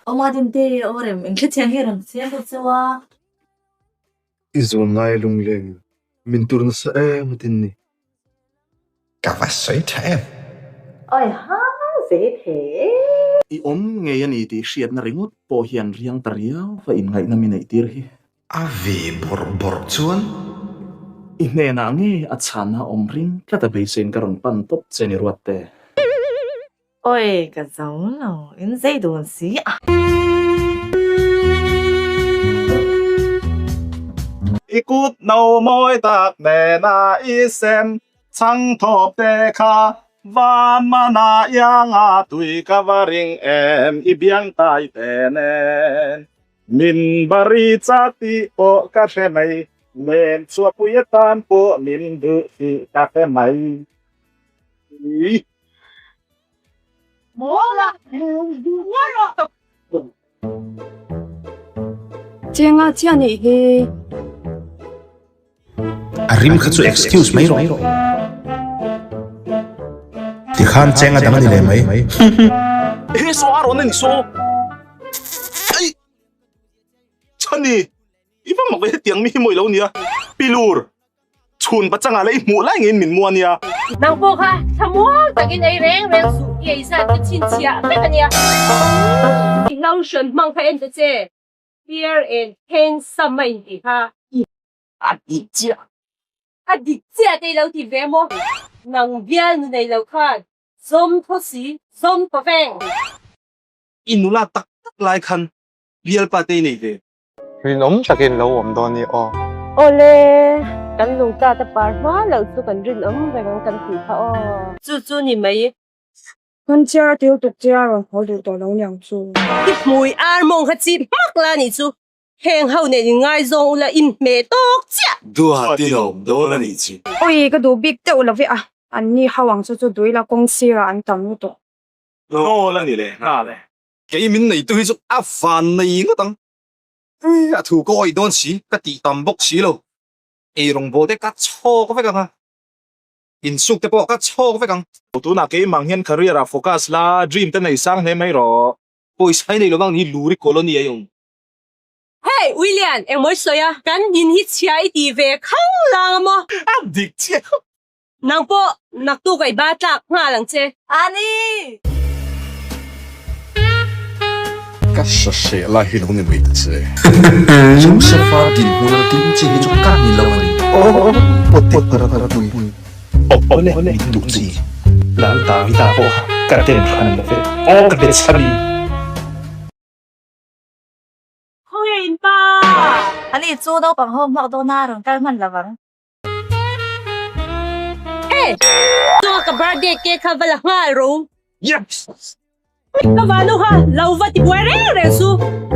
Awma Dinte, aw rem, eng hrethiam hi rawn siam deuh cheu a. I zawn ngai a lungleng in min tur nasa em a tin ni. Ka va sawi tha em. Oi ha zei thei e. I awm ngei a ni tih hriatna ringawt pawh hian riang ta riau va inngaihna mi neih tir hi. A ve bawrh bawrh chuan. I hnenah ngei a chhanna awm ring tlat a beiseiin ka rawn pan tawp che ni Ruatte. Oi ka zo lo, in zei dawn si a. I kut no mawi tak nena i sem chhang thawp te kha van mana ianga tui ka va ring em i biang tai te nen min bari chak tih pawh ka hre mai nen chhuahpui atan pawh min duh tih ka hre mai. Chenga chiah nih hi. A rim kha chu excuse mai rawh. Tikhan chenga dang a ni leh mai. He saw a rawn a ni saw. Ai! Chhani! I va mak ve hetiang mi hi mawi lo nia. Pilur! Chhun pachangah leh i hmuh lai ngeiin min mu a nia. Nang pawh kha thlamual takin ei reng reng suh i ei zat te chhinchhiah vek a nia. I lotion hmang kha en ta che, fair and handsome a intih kha. A dik chiah. A dik chiah te i lo ti ve maw? Nang bialnu nei lo khan zawm thaw si, zawm thaw veng. I nula tak tak lai khan bialpa te i nei ve. Rinawm takin lo awm dawn i aw. Awle, kan lungtat a par hma loh chu kan rinawm reng ang kan tih kha aw. Chu chu ni mai. Kan chiar tir tuk che a rawn haw duh tawh lo niang chu. I hmui ar mawng kha chip hmak la nih chu. Heng ho nen in ngaizawng ula in hmeh tawk chiah. Duha tin a awm dawn a nih chu. Oi ka duh bik deuh lo ve a, an ni ho ang chu chu duila kawng sirah an tam lutuk. Ngawl a ni leh nghal e. Kei min neitu hi chu a van nei ngawt ang. A thu ka awih dawn si, ka tih tam bawk si lo. Ei rawngbawl te ka chhawk vek ang a, insuk te pawh ka chhawk vek ang. Tunah keimah hian career ah focus la, dream te nei sang hle mai rawh. Pawisa i nei lovang ni Luri colony a i awm. Hey William, engmaw i sawi a? Kan in hi chhia i tih ve khang lang a maw? A dik chiah. Nang pawh naktuk a i ba tlak nghal ang che. Ani! Ka hre hreh lai hi lo ni mai ta che. Joseph-a dinhmun a ding che hi chu ka ni lo a ni. Potiphar-a nupui. Awle min duh chi. Lal Davida pawh kha ka den hran lo ve. Aw ka bet chhami. Khawnge in pa? Ani chu naupang ho hmuak dawn a rawn kal hman lo vang. Hey! Chuan ka birthday cake kha va la nghal ro. Yes! Ka vanu kha lo va ti buai reng reng su,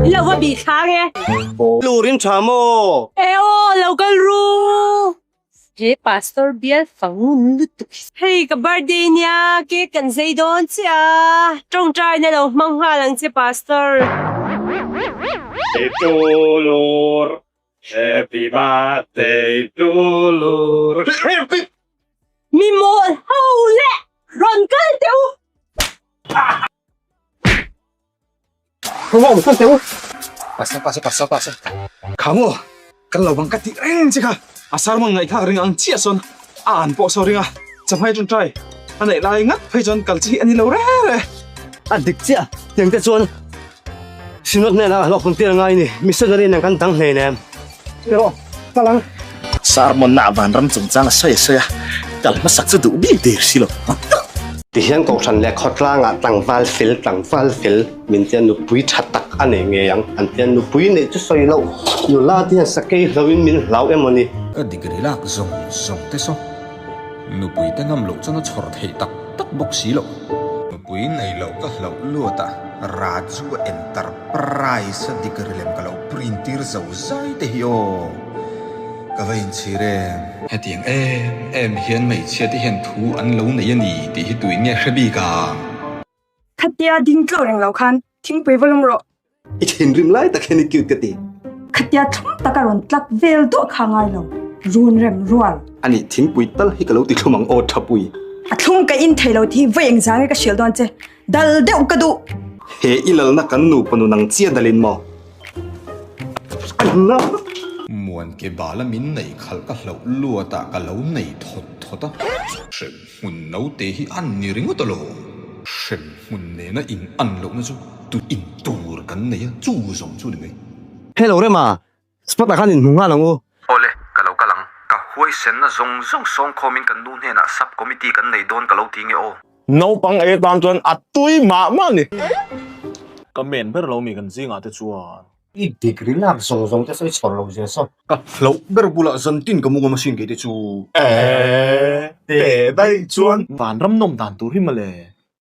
in lo va bih thlang e. Lurin tha maw? E aw, lo kal ru. He pastor bial fangun lutuk hi. Hei ka birthday nia, cake kan zei dawn che a, tawngtai na lo hmang nghal ang che pastor. Happy to Lur. Happy birthday to Lur. Happy. Mi mawl ho le rawn kal teh u. Rawn kal teh u. Pasa pasa pasa pasa. Kha maw kan lo bang ka tih reng che kha. A sermon ngaihthlak ring ang chiah sawn a an pawh saw ring a, chawhmai tawngtai a neih lai ngat phei chuan kal chi a ni lo reng reng. A dik chiah tiang te chuan Synod hnenah hlawh hun tir a ngai ni, missionary nen kan dang hlein em? Rawh, kal ang. Sermon na vanram chungchang a sawi a sawi a, kal hmasak chu duh bik der si lo. Tihian Kohhran leh khawtlangah tlangval fel tlangval fel min tia nupui tha tak a nei ngei ang an tia nupui neih chu sawi loh nula te hian sakei hloin min hlau emaw ni. Ka degree lak zawng zawng te saw nupui te ngam loh chuan a chhawr theih tak tak bawk si loh. Nupui nei loh ka hlauh lut a, Raju Enterprise a degree lem ka lo print tir zo zai te hi aw, ka va inchhir em. Hetiang em em hian hmeichhia te hian thu an lo nei a ni tih hi tuin nge hre bik ang? Khatia ding tlawh reng lo khan thingpui va lum rawh. I thinrim lai tak hian i cute ka ti. Khatia thlum taka rawn tlak vel duah kha ngai lo, run rem rual. Ani thingpui tal hi ka lo ti thlum ang aw Thapui. A thlum ka in thei lo thi vawi engzang nge ka hrilh dawn che, dal deuh ka duh. He i lalna kan nupa nun ang chiah dalin maw? Muan ke bala min neih khalh ka hlauh luat ah ka lo nei thawt thawt a. Hrem hmun naute hi an ni ringawt alawm. Hrem hmun nena in an lohna chu tu in tur kan nei a, chu zawng chu ni mai. Hello Rema, spot ah khan in hmu nghal ang u. Awle, ka lo kal ang. Ka huaisenna zawng zawng sawngkhawmin kan nu hnenah sub committee kan nei dawn ka lo ti nge aw. Naupang ei atan chuan a tui mah mah a ni. Ka men ber lo mi kan zingah te chuan. I degree lak zawng zawng te sawi chhawr lo zel saw. Ka hlauh ber bulah zantin ka mu ngam asin kei te chu. Eeh teh daih chuan. Vanram nawm dan tur hi mawle.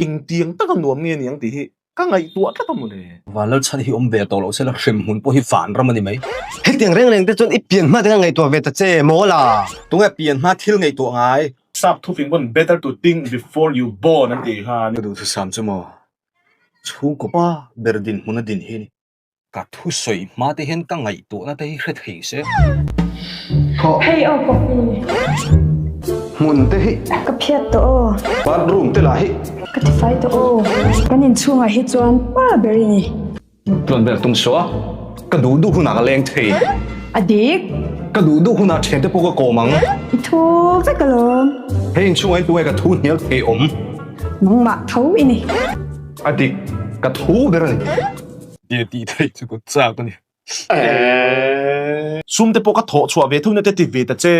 Engtiang taka nuam nge niang tih hi Ka ngaihtuah tlat a mawle. Vanlalchhan hi awm ve tawh loh sela hrem hmun pawh hi vanram a ni mai. Hetiang reng reng te chuan i pian hma te kha ngaihtuah ve ta che maw la. Tunge pian hma thil ngaihtuah ngai? Sap thufing pawn better to think before you born an tih kha. Ka duhthusam chu maw chhungkaw pa ber dinhmun a din hi a ni. Ka thusawi hma te hian ka ngaihtuahna te hi hre thei se. Hei aw coffee. Hmun te hi. Ka phiat tawh aw. Bathroom te lah hi. Ka tifai tawh aw. Kan inchhungah hi chuan pa ber i ni. Tluan ber tum suah. Ka duh duh hunah ka leng thei. A dik. Ka duh duh hunah thiante pawh ka kawm ang. I thu vek alawm. Hei inchhungah hian tunge ka thu hnial thei awm. Nangmah tho i ni. A dik. Ka thu ber a ni. Tia tih theih chu ka chak a ni. Sum te pawh ka thawh chhuah ve thung na te ti ve ta che.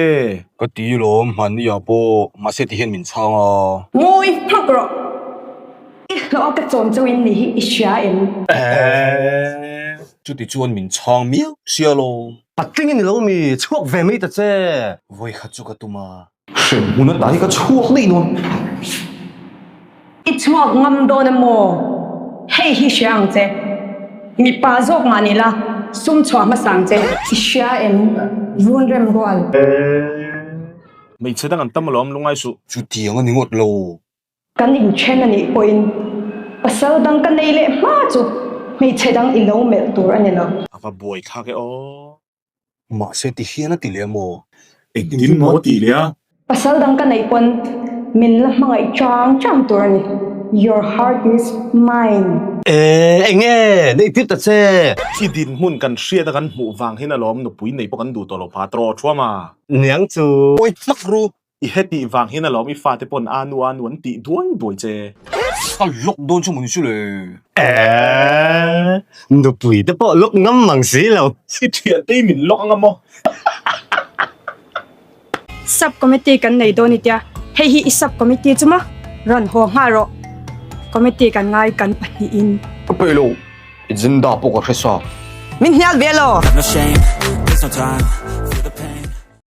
Ka ti lawm hmanni ah pawh mahse ti hian min chhang a. Ngawi hmak rawh. I hlawh a ka chawm chauh in ni hi i hria em? Chuti chuan min chhang miau sia lo. Patling i ni lo mi, chhuak ve mai ta che. Vawi khat chu ka tum a. Hrem hmun ata hi ka chhuak daih dawn. I chhuak ngam dawn a maw? Hei hi hria ang che. Mipa zawk mah ni la, sum chhuah hmasa ang che. I hria em? Run rem rual. Hmeichhe dang an tam alawm lungai suh. Chutiang a ni ngawt lo. Kan inthen a nih pawhin pasal dang ka nei leh hma chu hmeichhe dang i lo melh tur a ni lo. A va buai thlak e aw. Mahse ti hian a ti leh maw? Engtin maw ti leh a? Pasal dang ka neih pawn min la hmangaih chang chang tur a ni. Your heart is mine. E, eng nge? Neih tir ta che. I dinhmun kan hriat a kan hmuh vang hian alawm nupui nei pawh kan duh tawh lo pha tawh thuam a. Niang chu. Pawi hmak ru. I hetih vang hian alawm i fate pawn anu anu an tih duai duai che. Ka lock dawn chu mun chu le. Eeh, nupui te pawh lock ngam mang si lo. I thian te i min lock anga maw? Sub committee kan nei dawn i tia, hei hi i sub committee chu maw? Rawn haw nghal rawh. Committee kan ngai kan pahnihin. Ka peih lo, agenda pawh ka hre sa. Min hnial ve lo. No shame, there's no time, feel the pain.